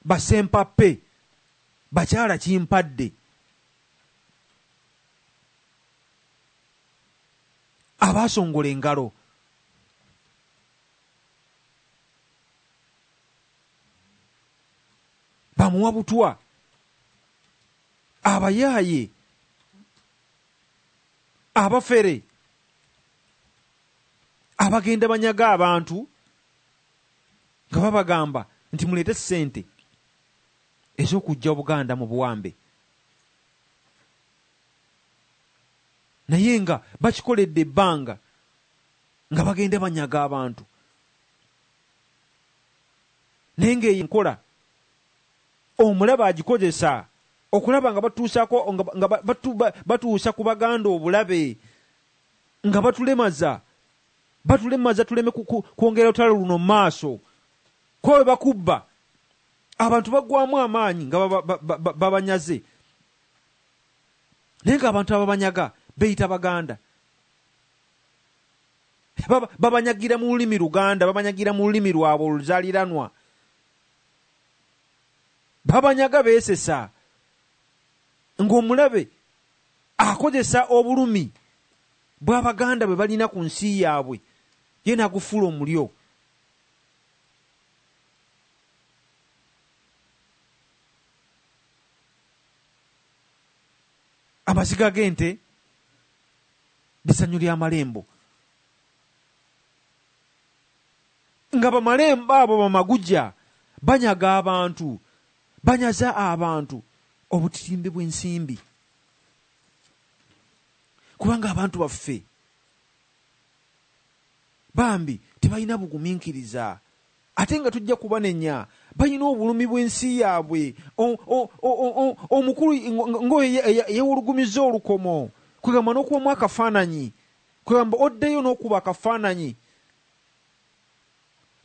Basempape, bakyala Kimpadde, abasongola engalo, bamuwa butwa, abayaaye, abafere, abagenda banyaga abantu nga babagamba nti muleete ssente ez'okuggya Obuganda mu buwambe, naye nga bakikoledde ebbanga nga bagenda banyaga abantu. Naye ng'eyo enkola omulabe agikozesa okulaba nga batuusaako, nga batuusa ku Baganda obulabe, nga batulemaza, batulemaza tuleme kwongera lutalo luno mu maaso. Kuba bwe bakubba abantu baggwamu amaanyi nga babanyaze, naye ng'abantu ababanyaga beeyita Baganda. Babanyagira mu lulimi Luganda, babanyagira mu lulimi lwabwe oluzaaliranwa, babanyaga beesesa ng'omulabe akozesa obulumi bw'Abaganda bwe balina ku nsi yaabwe, ye n'agufuula omulyo. Amaziga g'ente lisanyu ly'amalembo, nga bamalembo abo bamaguja banyaga abantu, banyaza abantu obutitimbe bw'ensimbi, kubanga abantu baffe bambi tebalina bugumiikiriza, ate nga tujja kubanenya. Balina obulumi bw'ensi yaabwe. Omukulu ng'oyo yeewulugumiza olukomo, kwegamba n'okubamu akafaananyi, kwegamba oddeyo n'okuba akafaananyi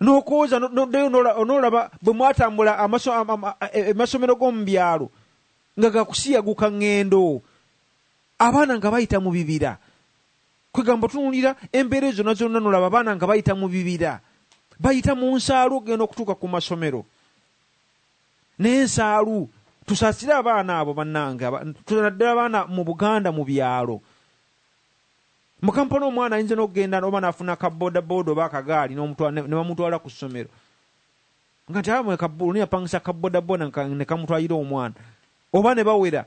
n'okwoza, n'oddeyo n'olaba bwe mwatambula amasomero g'omu byalo nga gakusiyaguka ŋŋendo, abaana nga bayita mu bibira. Kwegamba otunuulira embeera ezo zonna zonna n'olaba abaana nga bayita mu bibira, bayita mu nsaalu ogenda okutuuka ku masomero. Naye ensaalu, tusaasire abaana abo bannange, naddala abaana mu Buganda mu byalo. Mu Kampala omwana ayinza n'okugenda oba n'afuna ka boodabooda oba akagaali ne bamutwala ku ssomero, nga nti abamwe kabulu yapangisa ka boodabooda ne kamutwalira omwana, oba ne bawera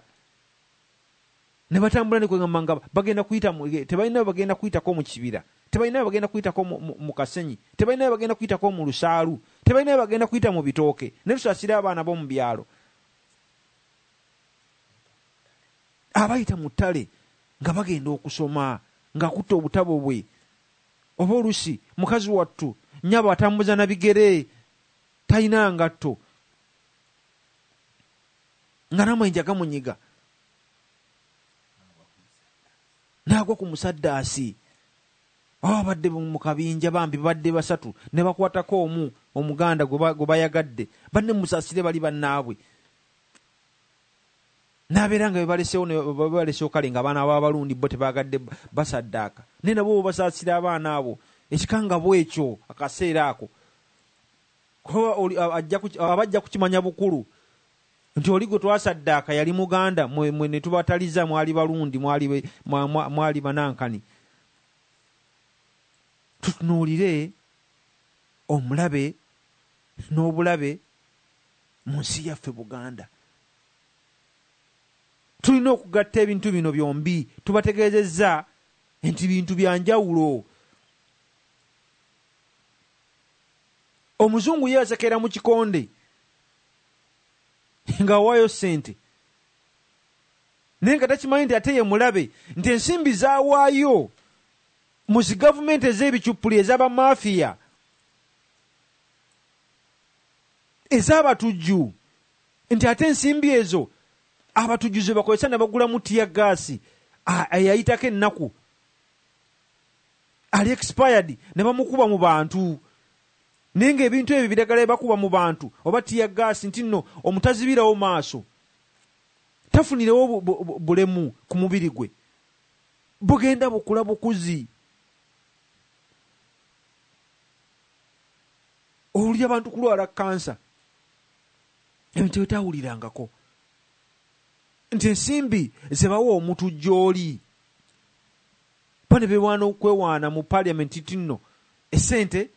ne batambula ne kwegamba nga bagenda kuyita, tebalina bagenda kuyitako mu kibira, tebalina bagenda kuyitako mu kasenyi, tebalina bagenda kuyitako mu lusaalu, tebalina bagenda kuyita mu bitooke. Ne tusaasira abaana b'omu byalo abayita mu ttale nga bagenda okusoma, ng'akutte obutabo bwe, oba olusi mukazi wattu nnyabo atambuza na bigere, talina ngatto, nga n'amayinja gamunyiga, n'agwa ku musaddaasi. Oba babadde mu kabinja bambi babadde basatu, ne bakwatako omu Omuganda gwe bayagadde, banne musaasire bali bannaabwe, n'abeera nga bebaleseewo, ne bebaleseewo kale ng'abaana b'Abalundi bo tebaagadde basaddaaka, naye nabo basaasira abaana abo ekikanga bwekyo akaseera ako, kuba abajja kukimanya bukulu nti oli gwe twasaddaaka yali Muganda, mwe ne tubataliza, mwali Balundi, mwali banankani. Tutunuulire omulabe n'obulabe mu nsi yaffe Buganda. Tulina okugatta ebintu bino byombi, tubategeezezza nti bintu bya njawulo. Omuzungu ye asekera mu kikonde ng'awaayo ssente, naye nga takimanyi nti ate ye mulabe, nti ensimbi z'awaayo mu zi gavumenti ez'ebicupuli, ez'abamafiya, ez'abatujju, nti ate ensimbi ezo abatujju ze bakozesa ne bagulamu tear gas eyayitako ennaku, ali expired, ne bamukuba mu bantu. Naye ng'ebintu ebyo biragala bakuba mu bantu oba tear gas, nti nno omutazibirawo maaso, tafunirewo bulemu ku mubiri gwe, bugenda bukula bukuzi. Oluli abantu kulwala kansa. Ebintu byetawulirangako nti ensimbi zebawa omutujju oli bo ne bewaana okwewaana mu parliament nti nno essente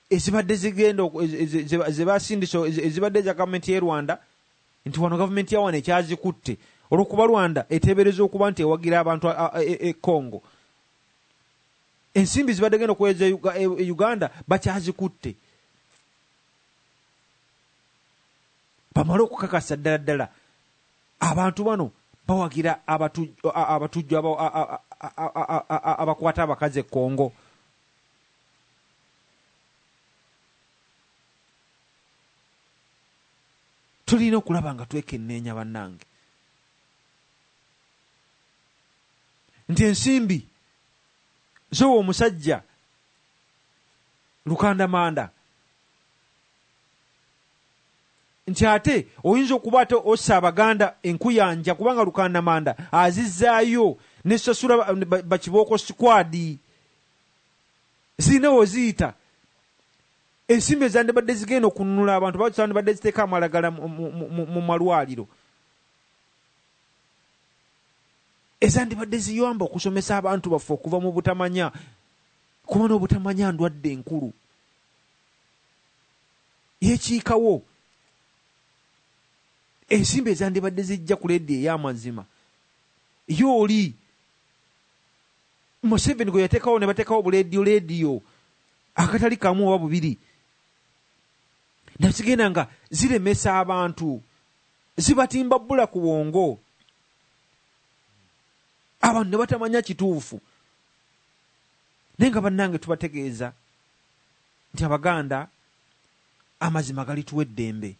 ezibadde zigenda zebasindisa ezibadde eza gavumenti y'e Rwanda, nti wano gavumenti ya wano ekyazikutte olw'okuba Rwanda eteebereza okuba nti ewagira abantu e Congo. Ensimbi zibadde genda okuweereza e Uganda bakyazikutte. Bamale okukakasa ddala ddala abantu bano bawagira abatujju abakwata abakazi e Congo. Tulina okulaba nga twekenneenya bannange nti ensimbi zowa omusajja Lukandamanda nti ate oyinza okuba ate ossa Abaganda enkuyanja kubanga Lukandamanda azizzaayo nesasula bakibooko sikwadi zirina weziyita. Ensimbi ezandibadde zigenda okununula abantu bazandibadde ziteeka amalagala mu malwaliro, ezandibadde ziyamba okusomesa abantu baffe okuva mu butamanya, kuba n'obutamanya ndwadde enkulu yekiikawo. Ensimbi ezandibadde zijja ku leediyo ey'amazima yo oli Museveni gwe yateekawo ne bateekawo buleediyo leediyo akatali kamu oba bubiri, nazigenda nga ziremesa abantu, zibatimba bbula ku bwongo, abantu ne batamanya kituufu. Naye nga bannange tubategeeza nti Abaganda amazima galituwa eddembe,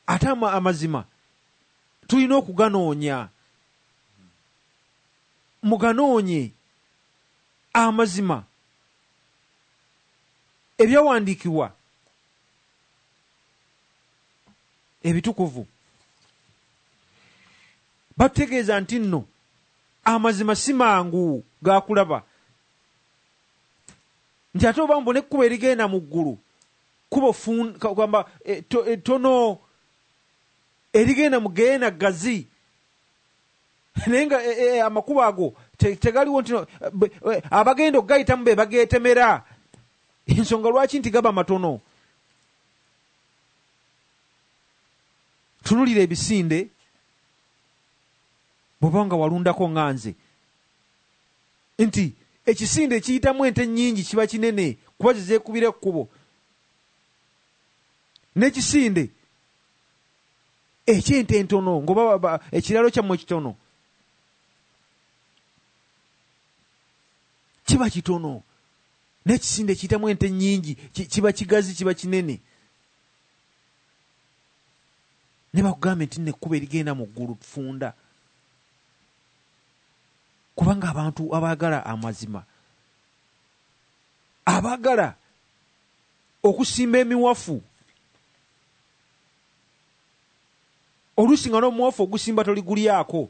ate amazima tulina okuganoonya. Muganoonye amazima. Ebyawandiikibwa ebitukuvu batutegeeza nti nno amazima si mangu gakulaba, nti ate oba mbu n'ekkubo erigenda mu ggulu kkubo gamba ettono, erigenda mu geena ggazi, naye nga amakubo ago tegaliwo nti abagenda okugayitamu be bageetemera. Ensonga lwaki nti gaba matono. Tunulira ebisinde bw'oba nga walundako nga nze, nti ekisinde ekiyitamu ente nnyingi kiba kinene kuba zizeekubira ekkubo, n'ekisinde eky'ente entono ng'oba ekiralo kyammwe kitono kiba kitono, n'ekisinde ekiyitamu ente nnyingi kiba kigazi, kiba kinene. Ne bakugambe nti nno ekkubo erigenda mu ggulu ffunda, kubanga abantu abaagala amazima, abaagala okusimba emiwafu, oluusi nga n'omuwafu ogusimba toligulyako.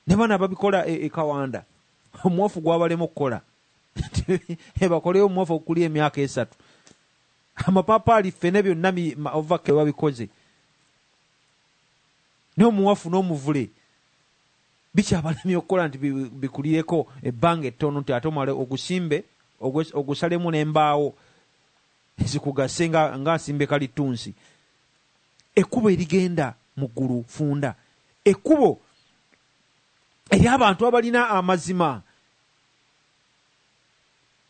Ne bano ababikola e Kawanda, omuwafu gwabalema okukola, bakoleyo omuwafu okulya emyaka 3. Amapaapaali ffene byonna ovake babikoze, n'omuwafu n'omuvule bikyabalemye okukola nti bikulireko ebbanga ettono, nti ate omale ogusimbe ogusalemu n'embaawo zikugase nga nsimbe kalittunsi. Ekkubo erigenda mu ggulu funda, ekkubo ery'abantu abalina amazima.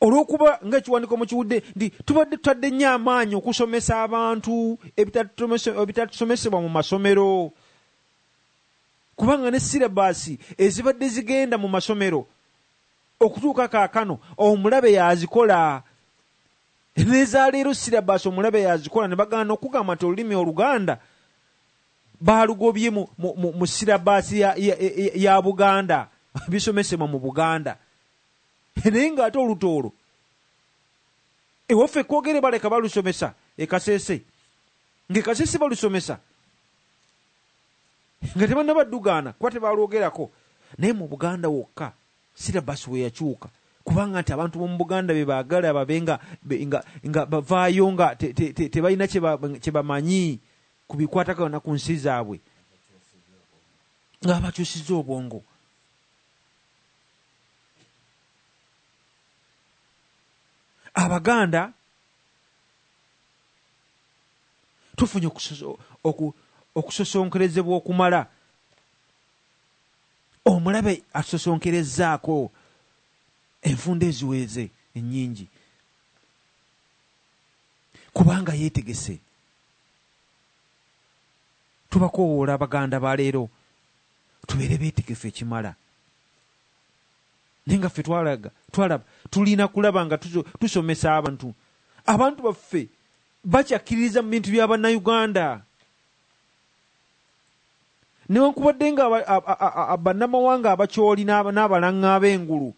Olw'okuba ng'ekiwandiiko mukiwudde nti tubadde tutadde nnyo amaanyi okusomesa abantu ebitatusomesebwa mu masomero, kubanga ne sirabasi ezibadde zigenda mu masomero okutuuka kaakano omulabe yazikola. N'ezaleero sirabasi omulabe yazikola, ne bagaana okugamba nti olulimi Oluganda baalugobye mu sirabasi ya Buganda, bisomesebwa mu Buganda. Naye ng'ate Olutoolo ewaffe kwogere baleka balusomesa e Kasese, ng'e Kasese balusomesa nga tebannabaddugaana kuba tebalwogerako. Naye mu Buganda wokka sirabasi we yakyuka Kubanga nti abantu b'omu Buganda be baagala babe nga bavaayo nga tebalina kye bamanyi ku bikwatagana ku nsi zaabwe, nga bakyusizza obwongo. Abaganda tufunye okusosonkerezebwa okumala. Omulabe atusosonkerezzaako enfunda eziweze ennyingi, kubanga yeetegese. Tubakoowoola Abaganda ba leero tubeere beetegefu ekimala, naye nga ffe twalaba tulina kulaba nga tusomesa abantu. Abantu baffe bakyakkiririza mu bintu bya Bannayuganda, newankubadde nga bannamawanga abakyoli n'abalanga ab'engulu